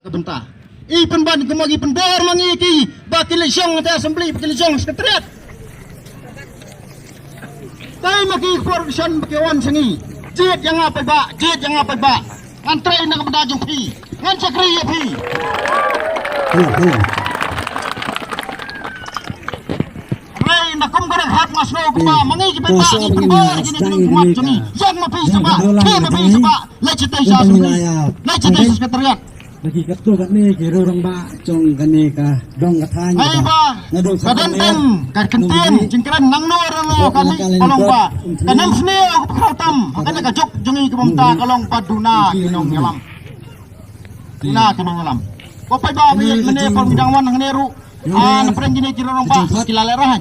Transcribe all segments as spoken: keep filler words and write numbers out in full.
Ka bynta i pynban kumba ki pynbor ma ngi ki ba ki leit shong te assembly, ba ki leit shong secretariat. Tai ma ki por shan ba ki wan sha ngi. Jied ïa nga paidbah, jied ïa nga paidbah. Ngan trei na ka bynta jong phi, ngan shakri ïa phi. Rei na kum ka rek hap nga sngew kumba ma ngi ki paidbah ngi pynbor ki ne ki nongmihkhmat jong ngi. Ïeng ma phi sha ba, phi ma phi sha ba. Leit sha tei sha assembly, leit sha tei sha secretariat. Ba ki katto katne ki riew rangbah jong kane ka dong ka thaiñ. Hei ba ka don tang ka kyntien jingkren nangno nangno ka lih ka long ba ka nem sniew ka khraw tam ha kane ka juk jong ngi ka bynta ka long ba duna ki nongïalam. Duna ki nongïalam. Ko paidbah ba ïeit mynne por ngi dang wan hangne ruh. Ah, na pdeng kine ki rong ba ki la lehrain.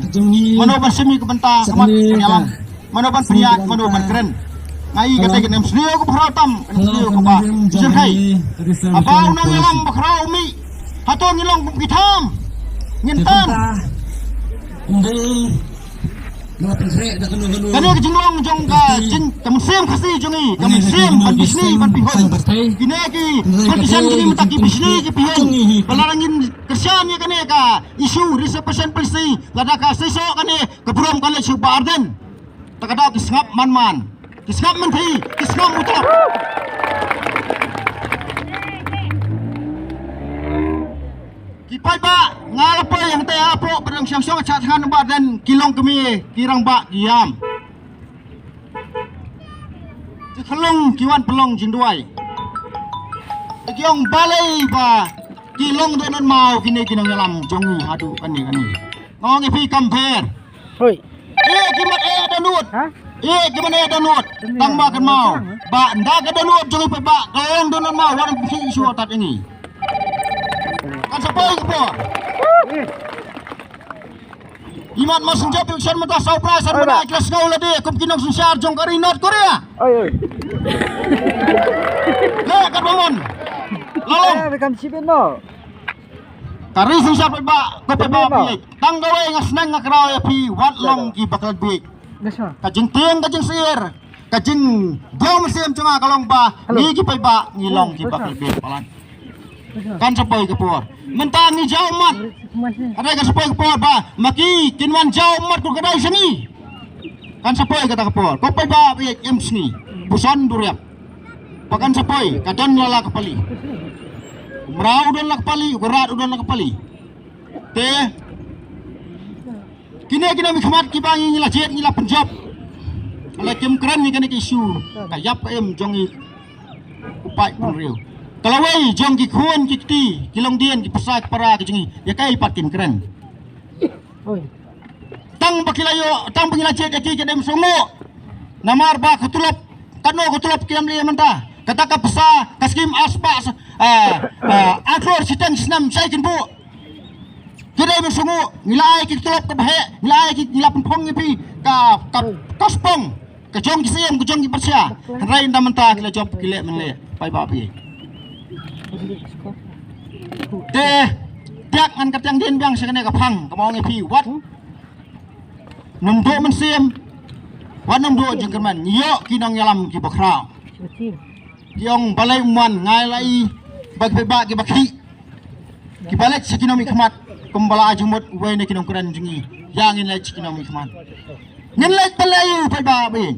Mano ban shim ïa ka bynta ka mat ka ïalam. Mano ban pynïaid, mano ban kren. Nga i kata ka nem sniew ka phra tam, ka nem sniew ka ba. Jyrkhai. Haba u nongïalam ba khraw mih. Hato ngi long kum ki tham. Ngin tan. Kane ka jinglong jong ka jing ka mynsiem Khasi jong ngi, ka mynsiem ban bishni ban pynhun. Kine ki politician kine mynta ki bishni ki pynhun. Ba la ngin kyrshan ïa kane ka issue reservation policy, lada ka seisoh kane ka burom ka leit sha u Bah Ardent. Ta ka daw ki sngap man man, ki sngap mynthi, ki sngap mutlop. Ki paidbah nga la poi hangtai hapoh ba dang shong shong sha thngan u Bah Ardent, ki long kmie ki rangbah ki ïam. Ki khyllung ki wan pynlong jingduwai. Ki ong balei ba ki long dohnud maw kine ki nongïalam jong ngi haduh kane kane. Nga ong ïa phi kam pher. Hoi. Eh, ki mat eh dohnud. Ha? Eh, ki mat eh dohnud. Tang ba kan maw. Ba nda ka dohnud jong ngi paidbah ka long dohnud maw, wan phi shu tat ïa ngi. Kan sa poi ka por. Eh. Imat ma synjap election mynta saw phra san mynta ki la sngew lade kum ki nongsynshar jong ka ri North Korea. Oi, oi. Le kat ba mon. Lalong. Eh, bekam sibin no. Ka ri synshar paidbah, ko paidbah phi. Tang kawei nga sneng nga kraw ïa phi wat long ki ba klet bieit. Ka jingtieng ka jingsyier. Ka jingbiang mynsiem jong nga ka long ba ngi ki paidbah ngi long ki ba klet bieit palat. Kan sa poi ka por. Mynta ngi jaw mat. Ka dei kan sa poi ka por ba ma ki kin wan jaw mat ko ka dei sha ngi. Kan sa poi kata ka por. Ko paidbah ba ïeit im sngi. Buson duriap. Ba kan sa poi ka don la la ka pali. U mraw u don la ka pali, u kyrad u don la ka pali. Te kine ki nongmihkhmat kiba ngi la jied ngi la pynjop. Ka la kim kren ïa kane ka issue ka ïap ka im jong ngi u paid bynriew. Ka lawei jong ki khun ki kti ki longdien ki pisa ki para ki jong ngi ïa kaei pat kim kren. Tang ba ki la ïoh, tang ba ngi la jied ïa ki ki dem shnong. Namar ba ka tulop, katno ka tulop ki lam leh mynta. Kata ka pisa ka skim aspa, ah, ah, atlor siteng snem shai kin bu. Ki dei ban sngewthuh, ngi la ai ki tulop kaba heh, ngi la ai ki, ngi la pynphong ïa phi ka, ka, ka spong, ka jong ki siem, ka jong ki pyrshah. Hynrei ynda mynta ki la jop ki leh mynleh, paidbah phi. Te, tiak ngan kyrteng dien biang sha kane ka phang, ka mawng ïa phi, wat. Nym duh mynsiem, wat nym duh jingkyrmen, ngi ïoh ki nongïalam kiba khraw. Ki ong balei um wan, nga la i, ba ki paidbah kiba khih. Kiba leit sha ki nongmihkhmat, kumba la jingmut uwei na ki nongkren jong ngi. Ïa ngin leit sha ki nongmihkhmat. Ngin leit balei u paidbah ba ïeit.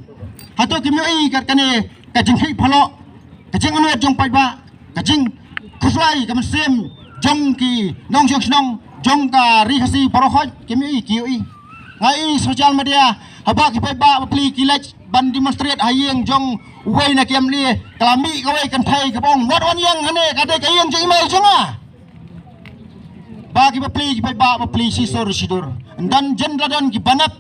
Hato kim ïohi kat kane ka jingkhih phalok, ka jinganot jong paidbah, ka jingkhuslai ka mynsiem jong ki nongshong shnong jong ka ri Khasi baroh khoit kim ïohi, ki ïohi. Nga i social media haba ki paidbah bapli ki leit ban demonstrate ha ïing jong uwei na ki M L A, ka la mih kawei kynthei kaba ong, wat wan ïeng hangne, ka dei ka ïing jong i mei jong nga. Ba ki bapli ki paidbah bapli shisur shidur. Ynda jan la don ki banap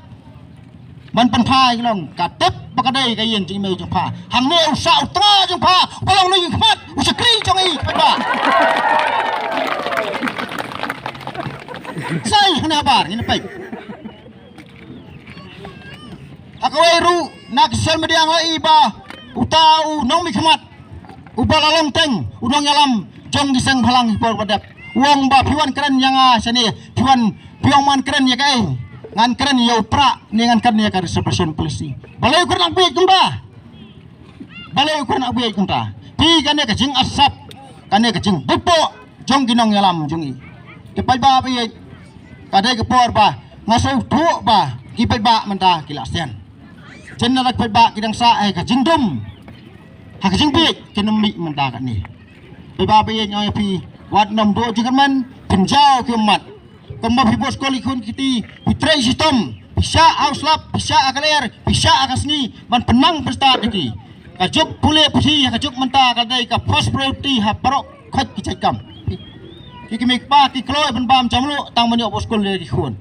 ban pynphai ki long ka tip ba ka dei ka ïing jong i mei jong pha. Hangne u sah u tnga jong pha, u long nongmihkhmat, u shakri jong i paidbah. Sai hangne habar ngin peit. Ha kawei ruh na ka social media nga i ba uta u nongmihkhmat uba la long teng u nongïalam jong ki seng bhalang hi por ba dep. U ong ba phi wan kren ïa nga shane, phi wan, phi ong man kren ïa kaei? Ngan kren ïa u prah ne ngan kren ïa ka reservation policy? Balei u kren nak bieit kumta? Balei u kren nak bieit kumta? Phi kane ka jingasap. kane ka jingbipoh jong ki nongïalam jong ngi. Ki paidbah ba ïeit, ka dei ka por ba nga sngewthuh ba ki paidbah mynta ki la sien. Jan na ki paidbah ki dang sah ha ka jingdum, ha ka jingbieit, kin ym mih mynta kane. Paidbah ba ïeit, nga ong ïa phi, wat nym duh jingkyrmen, pynjaw ki ummat. Kumba phi buh skul ïa ki khun ki kti, phi trei shitom, phi shah ha u slap, phi shah ha ka lyer, phi shah ha ka sngi, ban pynmang pynstad ïa ki. Ka juk pule puthi ha ka juk mynta ka dei ka first priority ha baroh khoit ki jait kam. Ki kmie ki kpa ki kloi ban bam jam luh tang ban ïoh buh skul ïa ki khun.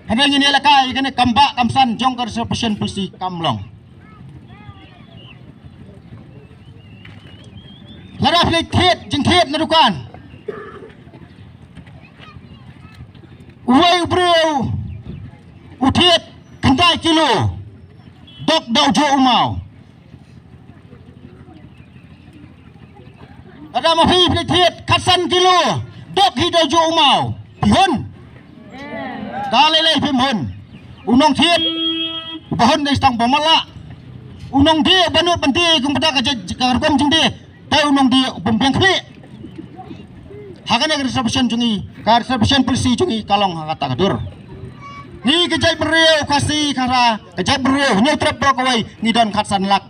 Hynrei ngin ïalehkai ïa kane kam bah kam san jong ka reservation policy kam long. Lada phi leit thied jingthied na dukan, uwei u briew u thied khyndai kilo, dok da u juh u maw. Lada ma phi phi leit thied khatsan kilo, dok hi da u juh u maw, phi hun? Da lei lei phim hun. U nongthied uba hun dei tang ba mala. U nongdie uba nud ban die kumta ka jait ka rukom jingdie, dei u nongdie uba biang khlieh. Ha kane ka reservation jong ngi, ka reservation policy jong ngi ka long ha kata ka dur. Ngi ka jaitbynriew Khasi Khara, ka jaitbynriew Hynñiewtrep baroh kawei, ngi don khatsan lak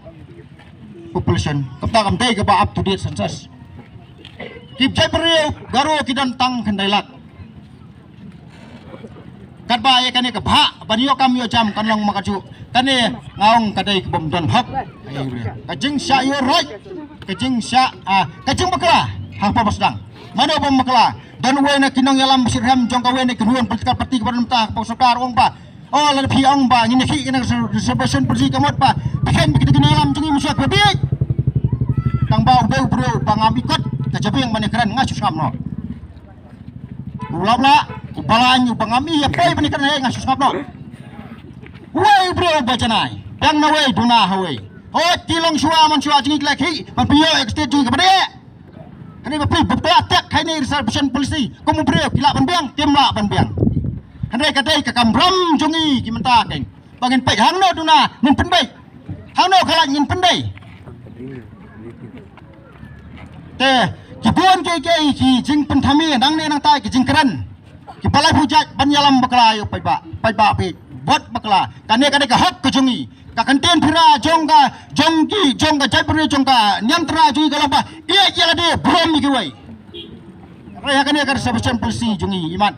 population. Kumta kam dei kaba up to date census. Ki jaitbynriew Garo ki don tang khyndai lak. Katba ïa kane ka bhah ban ïoh kam ïoh jam kan long ma ka juh. Kane nga ong ka dei ka bym don hok. Ka jingshah ïoh roi, ka jingshah, ah, ka jingbakla ha ka por ba sdang. Mano bym bakla? Don uwei na ki nongïalam shitrhem jong kawei na ki rukom political party kaba don mynta ha ka por sorkar, ong ba, oh, lada phi ong ba ngin ïakhih ïa kane ka reservation policy ka mut ba phi kheiñ bad kita ki nongïalam jong ngi, mynshuwa kiba bieit. Tang ba u dei u briew ba ngam i kot ka jabieng ban ïakren, nga shu sngap noh. U lap lah, u balang, u ba ngam i ïa poi ban ïakren, nga shu sngap noh. Uwei u briew uba janai, biang na uwei, duna ha uwei. Hooid, ki longshuwa manshuwa jong ngi ki la khih ban pynïoh ïa ka state jong ngi kaba dei. Hangne ba phi bakla tiak ha kane reservation policy, kum u briew, ki lah ban biang, kim lah ban biang. Hynrei ka dei ka kamram jong ngi ki mynta keiñ ba ngin peit hangno duna ngin pynbeit, hangno khlaiñ ngin pyndei. Te ki bun kiei kiei ki jingpynthame nangne nangtai, ki jingkren, kiba laiphew jait ban ïalam bakla ïa u paidbah, paidbah phi bud bakla. Kane ka dei ka hok ka jong ngi. Ka kyntien phira jong ka, jong ki, jong ka jaitbynriew, jong ka niam tynrai jong ngi ka long ba ïeit ïa lade, burom ïa kiwei. Hynrei ha kane ka reservation policy jong ngi, imat,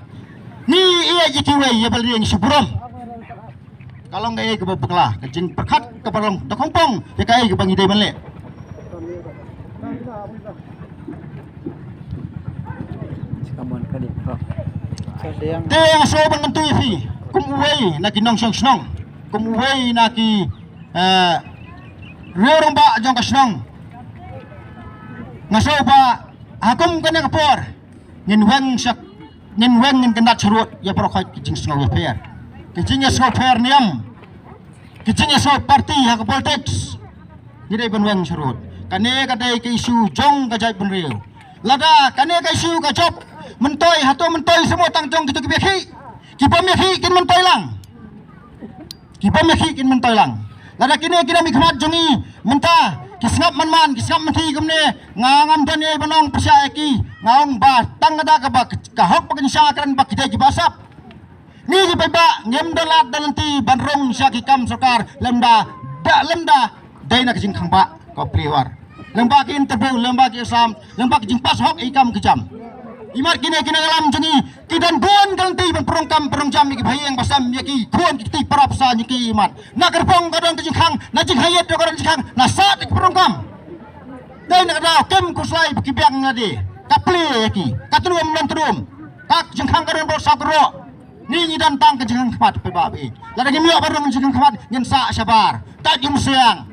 ngi ïeit ïa kiwei, ïa ba lade ngi shu burom. Ka long kaei kaba bakla, ka jingpyrkhat kaba long da khongpong ïa kaei kaba ngi dei ban leh. Te nga sngewbha ban kyntu ïa phi kum uwei na ki nongshong shnong, kum uwei na ki, eh, riew rangbah jong ka shnong. Nga sngewbha ha kum kane ka por ngin weng sha, ngin weng, ngin kyndat sharud ïa baroh khoit ki jingsngew ïapher, ki jingïasngew pher niam, ki jingïasngew party ha ka politics. Ngi dei ban weng sharud. Kane ka dei ka issue jong ka jaitbynriew. Lada kane ka issue ka jop, myntoi, hato myntoi sngewthuh tang jong kito kiba ïakhih? Ki bym ïakhih kin myntoi lang. Ki bym ïakhih kin myntoi lang. Lada kine ki nongmihkhmat jong ngi mynta ki sngap man man, ki sngap man thi kumne, nga ngam don ei ban ong pyrshah ïa ki. Nga ong ba tang da kaba ka hok ba kin sha kren ba ki dei kiba sap. Ngi ki paidbah ngim da lad da lynti ban rung sha ki kam sorkar lymda, da lymda dei na ka jingkhang ba ka pyrshah. Lymba ki interview, lymba ki exam, lymba ki jingpass hok ïa ki kam ki jam. Imat kine ki nongïalam jong ngi ki don bun ka lynti ban pynrung kam pynrung jam ïa ki bahaïing bahasem, ïa ki khun ki kti para basa jong ki, imat. Na ka rpong ka don ka jingkhang, na jingkhang ïit ka don jingkhang, na sah ki pynrung kam. Dei na ka daw kim khuslai ba ki biang na de. Ka plie ïa ki, ka trum lem trum. Ka jingkhang ka don bor sa kro. Ngi ngi don tang ka jingkhang khmat, paidbah ba ïeit. Lada ngim ïoh ban rung jingkhang khmat ngin sah shabar. Tat ïum siang.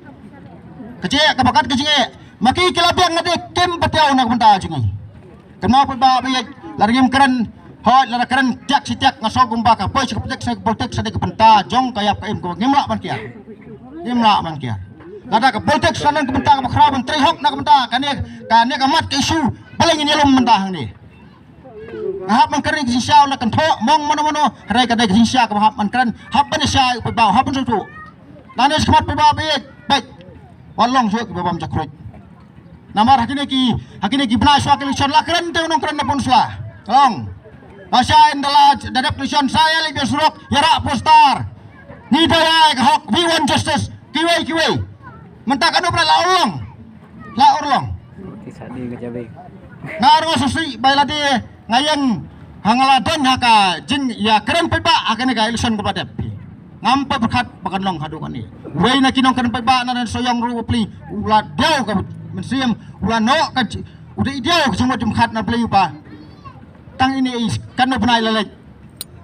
Ka jingeh kaba kat ka jingeh. Ma ki ki la biang na de kim patiaw na ka bynta jong ngi. Kynmaw paidbah ba ïeit, lada ngim kren, hooid, lada kren tiak shi tiak, nga sngew kumba ka poi sha ka politik, sha ka politik sa dei ka bynta jong ka ïap ka im kaba ngim lah ban kiar. Ngim lah ban kiar. Lada ka politik sa don ka bynta kaba khraw ban trei hok na ka bynta kane, kane ka mat ka issue, balei ngin ïalum bynta hangne? Nga hap ban kren ka jingshisha, la kynthoh mong mano mano, hynrei ka dei ka jingshisha kaba hap ban kren, hap ban ïashisha ïa u paidbah, hap ban sngewthuh. Lane shakhmat paidbah ba ïeit, beit. Wat long shuh kiba bam jakhruit. Namar ha kine ki, ha kine ki bnai shuwa ka election la kren te u nongkren na pun sla. Ong. Ba sha ynda la da dep election sa ïa leit biang surok, ïa rah poster. Ngi dawa ka hok, we want justice. Kiwei kiwei. Mynta kano pynban la urlong. La urlong. Nga ruh nga sngewsih ba lade nga ïeng ha nga la don ha ka jingïakren paidbah ha kane ka election kaba dep. Ngam pat pyrkhat ba kan long haduh kane. Wei na ki nongkren paidbah na Sohiong ruh ba plie u la diaw ka mynsiem, u la noh ka ji-, u dei diaw ka jingmut jingpyrkhat na plie u ba tang ine i katno bnai la leit.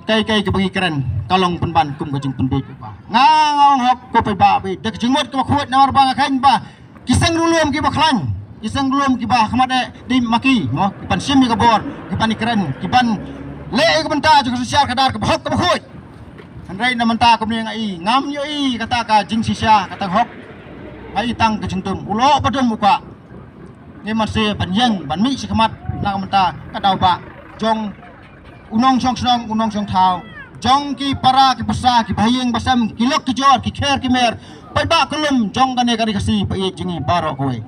Kai kai kaba ngi kren ka long pynban kum ka jingpynbeit u ba. Nga nga ong hok ko paidbah ba da ka jingmut kaba khuid namar ba nga khein ba ki seng ruh lum kiba khlaiñ, ki seng ruh lum kiba khmat eh dei ma ki mo, ki ban shim ïa ka bor, ki ban ïakren, ki ban leh ïa ka bynta jong ka synshar khadar kaba hok kaba khuid. Hynrei na mynta kumne nga i ngam ïohi kata ka jingshisha kata ka hok. Nga i tang ka jingdum u lok ba dum u kwah. Ngi mynsiem ban ïeng ban mih sha khmat na ka bynta ka daw ba jong u nongshong shnong u nongshong thaw, jong ki para ki pusa ki bahaïing basem, ki lok ki jor, ki kher ki mer, paidbah ka lum jong kane ka ri Khasi ba ïeit jong ngi baroh kawei.